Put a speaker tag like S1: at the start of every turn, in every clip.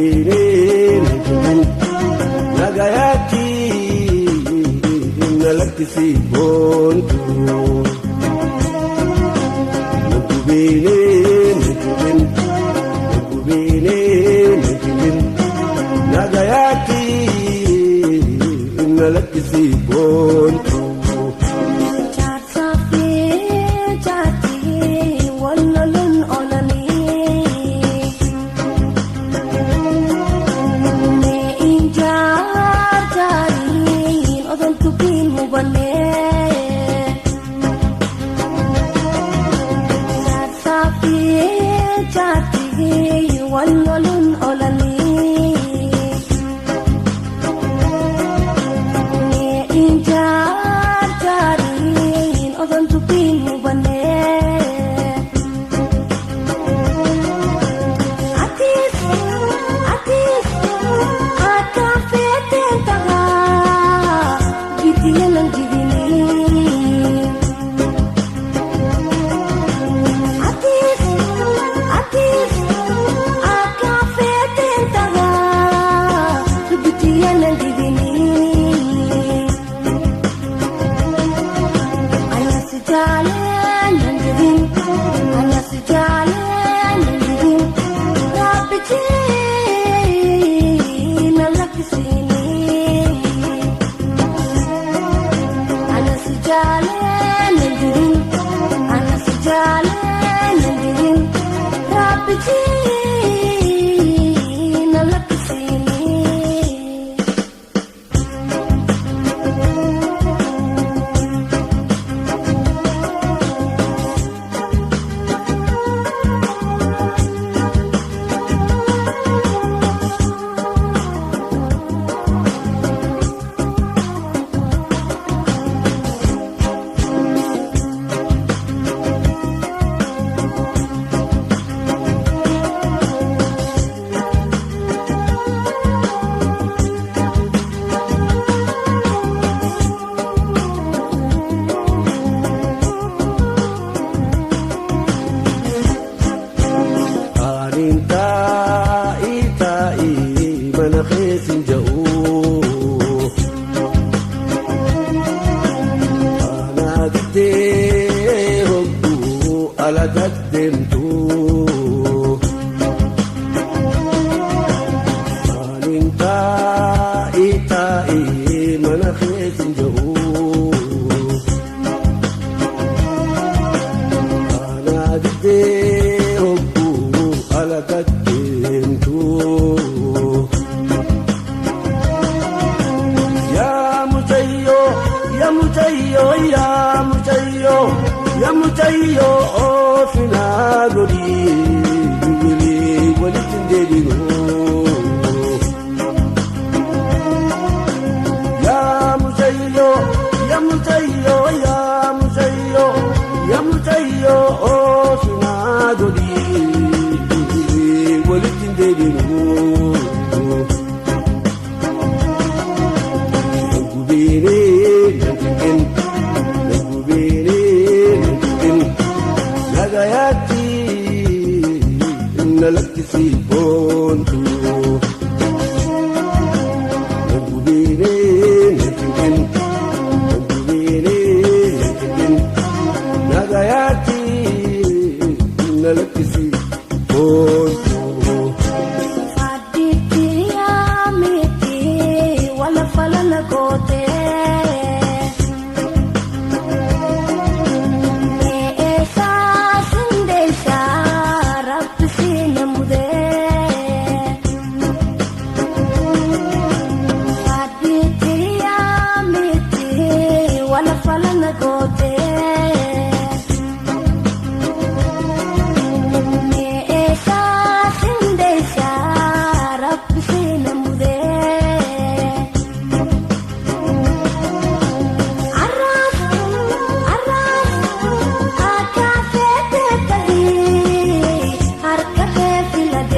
S1: Gubiinee na jibin nagayaatti na lakkisi boontu. Na gubiinee na jibin na gubiinee na jibin nagayaatti na lakkisi boontu.
S2: Jaarsaa fi jaartii wal loluun oolanii. Mee injaarjaariin odoon dubbiin hubannee. Jaarsaa fi jaartii wal loluun oolanii. Mee injaarjaariin odoon dubbiin hubannee. Atis atis akka feeteen tahaa gidiya nan jibinii. Atis atis akka feeteen tahaa gidiya nan jibinii. Anas jaalee nan jibin anas jaalee nan jibin raabbichi na lakkisiini. Anas jaalee nan jibin anas jaalee nan jibin raabbichi na lakkisiini.
S1: Aniin taa'ii taa'ii mana keessa hin ja'u. Anaa diddee hogguu ala deddeemtu. Aniin taa'ii taa'ii mana keessa hin ja'u. Anaa diddee hogguu ala deddeemtu. Yaa mucayyoo yaa mucayyoo yaa mucayyoo yaa mucayyoo oofinaa godhii bilbilii walitti hin deebinu. Yaa mucayyoo yaa mucayyoo yaa mucayyoo yaa mucayyoo oofinaa godhii bilbilii walitti hin deebinu. Gubiinee nan jibin na gubiinee nan jibin nagayaatti na lakkisi boontu. Na gubiinee nan jibin na gubiinee nan jibin nagayaatti na lakkisi boontu.
S2: Addiitti yaamiti wala falala gootee. Mee eessaa sindeessaa rabbi si namudee. Addiitti yaamiti wala falala gootee. Mee eessaa sindeessaa rabbi si namudee. Arraas arraas akka feete ta'ii harka kee filadhee.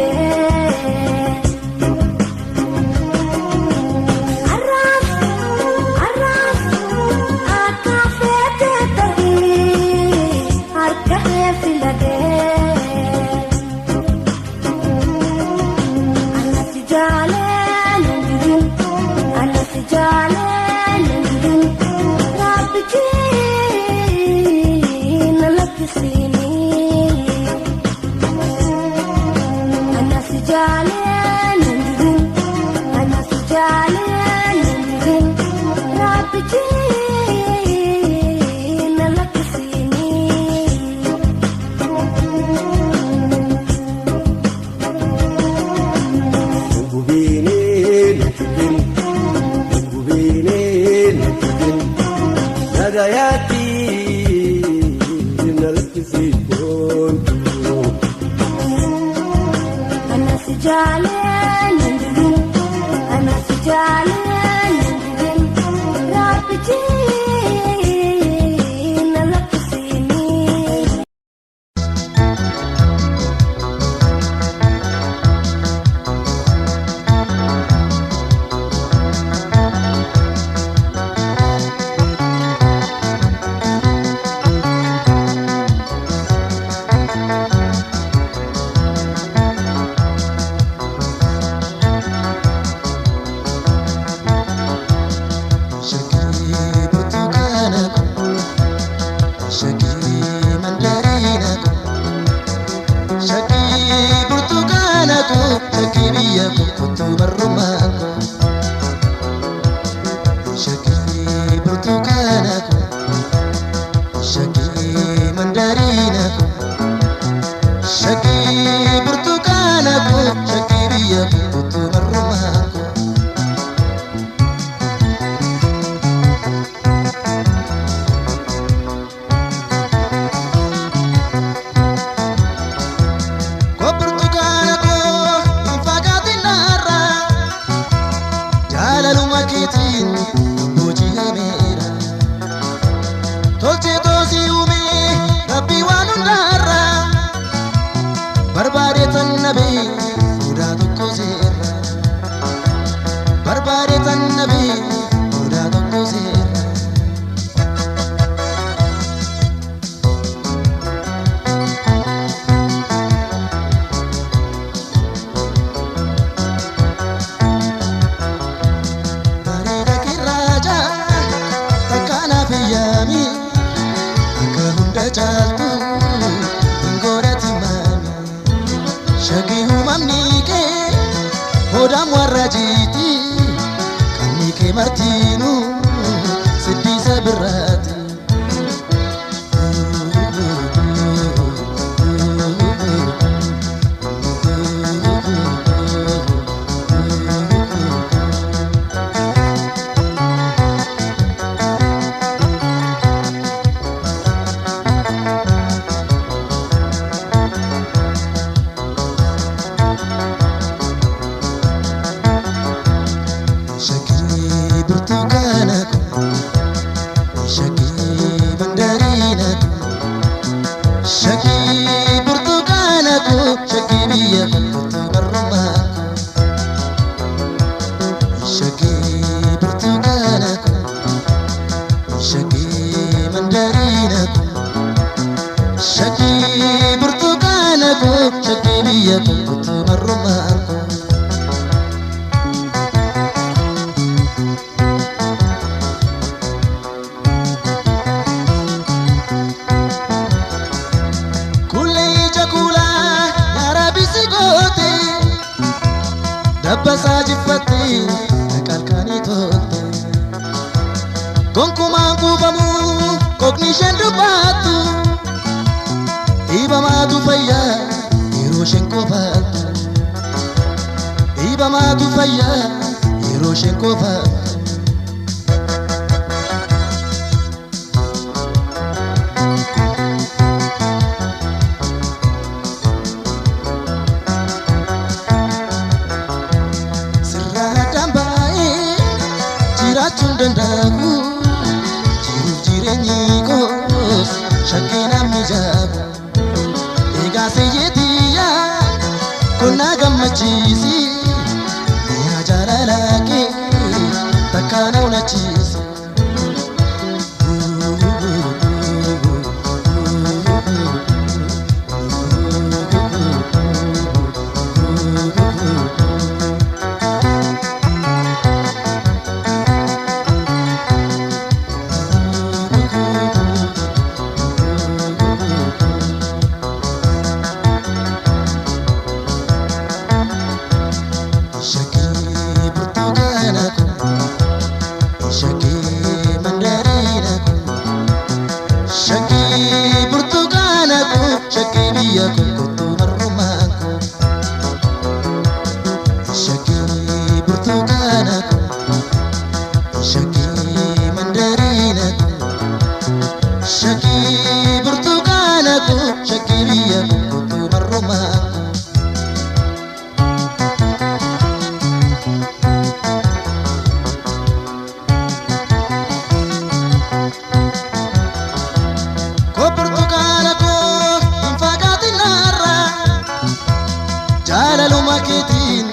S3: Jaalaluma keetiin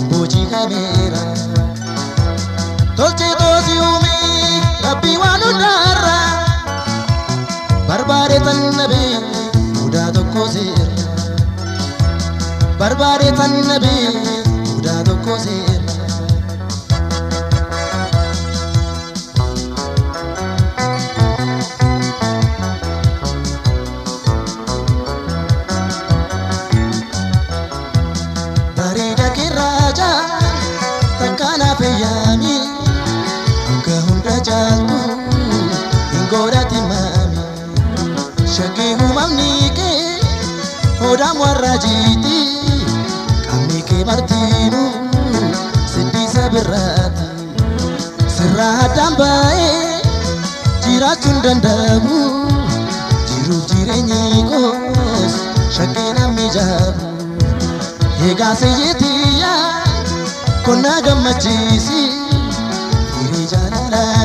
S3: booji'ameera. Tolchee toosii uumee rabbii waan hundaarra. Barbaade tan nabee mudaa tokko seera. Barbaade tan nabee mudaa tokko seera. Bareeda kirraaja takka naaf eeyyaami akka hunda caaltu hin godhati maami. Shakkii uumamni kee hodhaan warra jiiti qaamni kee martiinu siddisa birraati. Sirraa addaan ba'ee jiraachuun danda'amu jiruuf jireenyi koos shakkii namni jaabu. Egaa seeyyeetiyyaa konnaa gammachiisi firii jaalalaati.